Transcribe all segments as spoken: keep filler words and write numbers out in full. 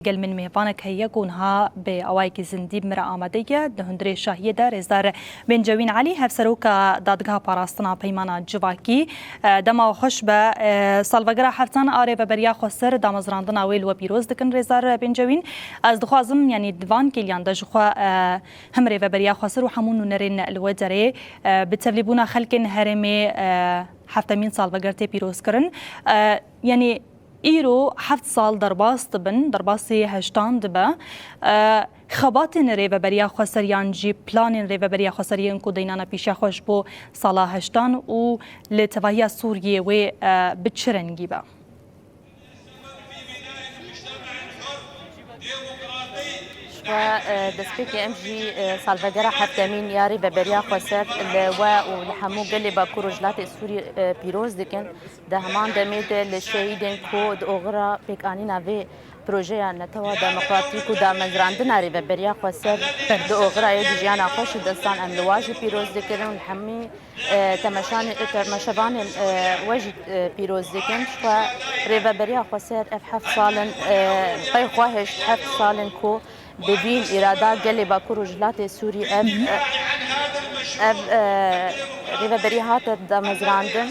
Gel min mêvanek heye ku niha bi awayekî zindî bi min re amade ye. Di hundirê şahiyê de Rêzdar Bencewîn Elî, Hevseroka Dadgeha Parastina Peymana Civakî, e, dema xweş be. E, salvegera heftan a Rêveberiya Xweser, damezrandina wê li we pîroz dikin, Rêzdar Bencewîn. Ez dixwazim, yanî di van kêliyan de ji xwe, e, him Rêveberiya Xweser û hemû nûnerên li we derê, e, bi tevlîbûna xelkên herêmê, e, heftemîn salveger tê pîrozkirin. E, yanî, Îro heft sal derbas dibin, derbasî heştan dibe. E, xebatên Rêveberiya Xweser yan jî planên Rêveberiya Xweser yên ku deynane pîşiya xwe ji bo sala heştan û li tevahiya Sûriyê wê, e, bi çi rengî be? Ji xwe, e, destpêkê em jî, e, salvegera heftemîn ya Rêveberiya Xweser li we û li hemû gelê Bakur Rojhilatê Sûrî, e, pîroz dikin. Di heman demê de li şehîdên ku di oxira pêkanîna vê projeya netewa demokratîk û damezrandina Rêveberiya Xweser di oxira yê di jiyana xwe şidestan, em li wa jî pîroz dikirin û li hemî, e, temeşanê-, temaşevanên, e, we jî, e, pîroz dikin. Ji xwe Rêveberiya Xweser ev heft sal in, e, qey xwe hişt heft sal in ku bi vîn îrada gelê Bakur Rojhilatê Sûrî ev, ev, e, rêveberî hate damezrandin.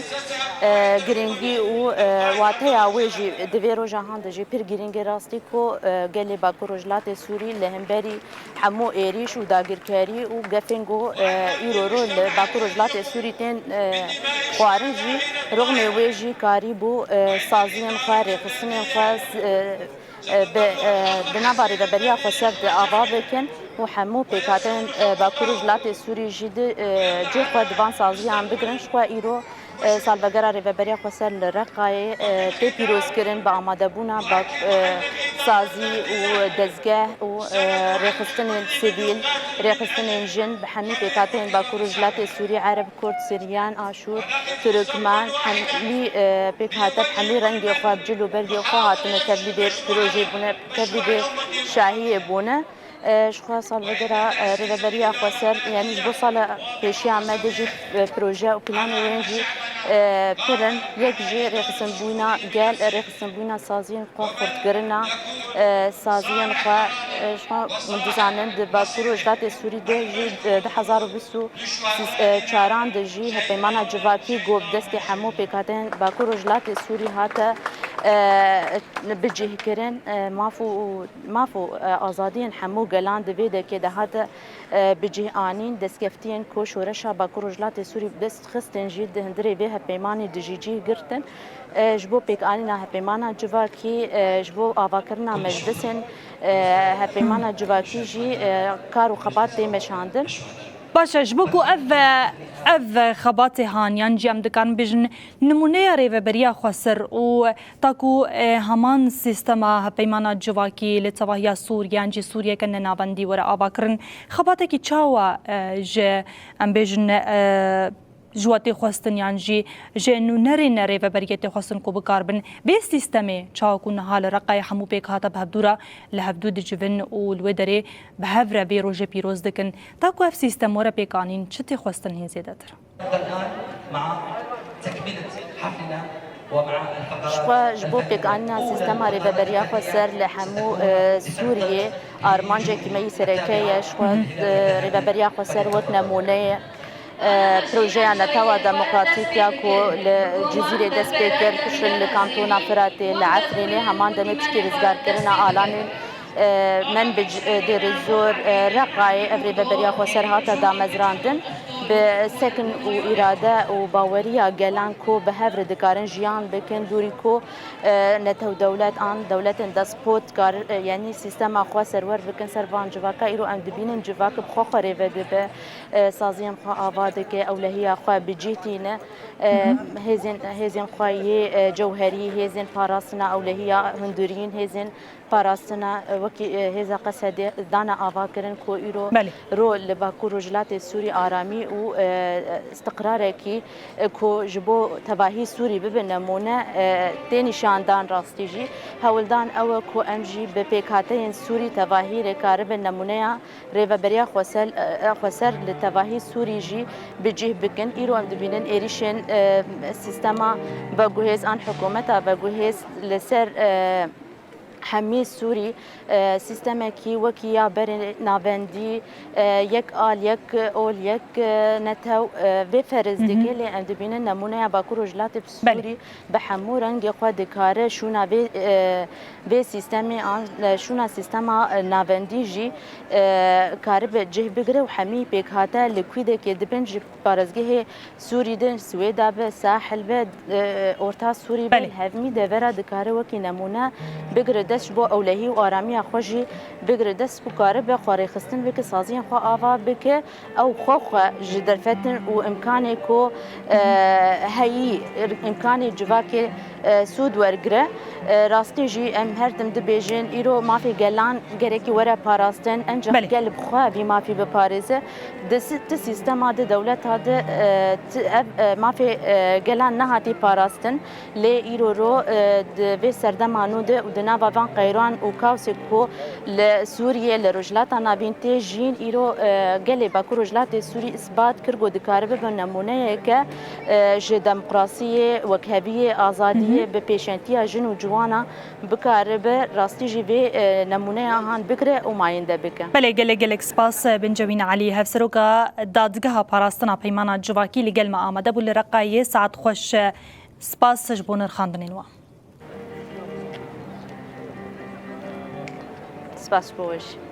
E, girîngî û, e, wateya wê jî di vê roja han de jî pir girîng e rastî ku, e, gelê Bakur Rojhilatê Sûrî li hemberî hemû êrîş û dagirkerî û gefên ku, e, îro ro li Bakur Rojhilatê Sûrî tên, e, xwarin jî rixmê wê jî karîbû, e, saziyên xwe, rêxistinên xwe, e, e, bi, e, di nava Rêveberiya Xweser de ava bikin û hemû pêkhateyên, e, Bakur û Rojhilatê Sûrî jî di, e, cih xwe di van saziyan bigirin. Ji xwe îro, e, salvegera Rêveberiya Xweser li Reqayê, e, tê pîrozkirin bi amadebûna bak-, e, sazî û dezgeh û, e, rêxistinên sivîl, rêxistinên jin bi hemî pêkhateyên Bakur û Rojhilatê Sûrî, Ereb, Kurd, Siryan, Aşûr, Turkmen, hemî, e, pêkhate bi hemî rengê xwe, bi cil û bergê xwe hatine tevlîdê projeyê bûne, tevlîdê şahiyê bûne. E, ji xwe salvegera, e, Rêveberiya Xweser, yanî ji bo sala pêşiya me de jî, e, proje û planê wê jî, e, pir in. Yek jî rêxistinbûna gel, e, rêxistinbûna saziyên xwe xurtkirina, e, saziyên xwe, e, ji xwe min dizanin di Bakur û Rojhilatê Sûrî de jî, e, du hezar û bîst û çaran de jî hevpeymana civakî ku bi destê hemû pêkhateyên Bakur û Rojhilatê Sûrî hate, e, bicihkirin, e, maf û, maf û, e, azadiyên hemû gelan di vê dekê de hate, e, bicih anîn. Destkeftiyên ku şoreşa Bakur û Rojhilatê Sûrî bi dest xistin jî di hundirê vê hevpeymanê de jî cih girtin. E, ji bo pêkanîna hevpeymana civakî, e, ji bo avakirina meclisên, e, hevpeymana civakî jî, e, kar û xebat tê meşandin. Baş e, ji bo ku ev, ev xebatê han, yan jî em dikarin bêjin, nimûneya Rêveberiya Xweser û ta ku, e, heman sîstema hevpeymana civakî li tevahiya Sûriye yan jî Sûriyeke nenavendî were avakirin, xebatekî çawa, e, ji, em bêjin, e, ji we tê xwestin yan jî ji nûnerên rêveberiyê tê xwestin ku bikarbin vê sîstemê, çawa ku niha li Reqayê hemû pêk hate bi hevdû re li hevdû dicivin û li wê derê bi hev re vê rojê pîroz dikin. Ta ku ev sîstem were pêkanîn, çi tê xwestin hîn zêdetir? Ji xwe ji bo pêkanîna sîstema Rêveberiya Xweser li hemû, e, Sûriyê armancekî me yî sereke ye. Ji xwe, e, Rêveberiya Xweser wek nemûne ye. E, projeya netewa demokratîk ya ku li Cizîrê dest pê kir, piştre li kantona Firatê, li Efrînê, heman demê piştî rizgarkirina alanên, e, Menbic, e, Dêrizor, e, Reqayê ev Rêveberiya Xweser hate damezrandin. Bi sekin û îrade û baweriya gelan ku bi hev re dikarin jiyan bikin, dûrî ku, e, netew dewlet an dewletên despot dikar, e, yanî sîstema xwe serwer bikin ser van civaka. Îro em dibînin civak bi xwe xwe rêve dibe. E, saziyên xwe ava dike, ewlehiya xwe bi cih tîne. E, hêzên, hêzên xwe yê, e, cewherî, hêzên parastina ewlehiya hundirîn, hêzên parastina, e, wekî, e, hêza Qesedê dane avakirin ku îro Belê. ro li Bakur Rojhilatê Sûrî aramî û, e, istiqrarekî, e, ku ji bo tevahî Sûrî bibe nemûne, e, tê nîşandan rastî jî. Hewldan ew e ku em jî bi pêkhateyên Sûrî tevahî rê karibin nemûneya Rêveberiya Xweser, e, Xweser li tevahî Sûrî jî bi cih bikin. Îro em dibînin êrîşên, e, sîstema veguhêz an hikûmeta veguhêz li ser, e, Hemî Sûrî, e, sîstemekî wekî ya berê navendî, e, yek al, yek ol, yek, e, netew, e, vê ferz dike, lê em dibînin nemûneya Bakur Rojhilatê Sûrî bi hemû rengê xwe dikare şûna vê, e, vê sîstemê an, e, şûna sîstema, e, navendî jî, e, karibe cih bigire û hemî pêkhate li kwîdekê dibin ji parêzgehê Sûrî din, Swêda be, Sahil be, e, Orta Sûrî be, Belê. Hevmî devera dikare wekî nemûne bigire dest ji bo ewlehî û aramiya xwe jî bigire dest û karibe xwe rêxistin bike, saziyên xwe ava bike, ew xwe xwe ji derfetin û imkanê ku, e, heyî, imkanê civakê, e, sûd wergire. E, rastî jî em her tim dibêjin, îro mafê gelan gerekî were parastin, encax Belê. Gel bi xwe vî mafî biparêze. Di si-, ti sîstema di dewleta di, e, ti ev, e, mafê, e, gelan nehatî parastin, lê îro ro, e, di vê serdema nû de û di nava van qeyran û kaosê ku li Sûriyê, li Rojhilata Navîn tê jiyîn, îro, e, gelê Bakur Rojhilatê Sûrî isbat kir ku dikare bibe nemûneyeke, e, ji demokrasiyê, wekheviyê, azadiyê, Hı hı. Bi pêşentiya jin û ciwana bikaribe rastî jî vê, e, nemûneya han bigire û mayînde bike. Belê, gelek, gelek spas, e, Bincewîn Elî, Hevseroka Dadgeha Parastina Peymana Civakî li gel me amade bû li Reqayê. Saet xweş, e, spas ji bo nirxandinên we. Spas ji bo we jî.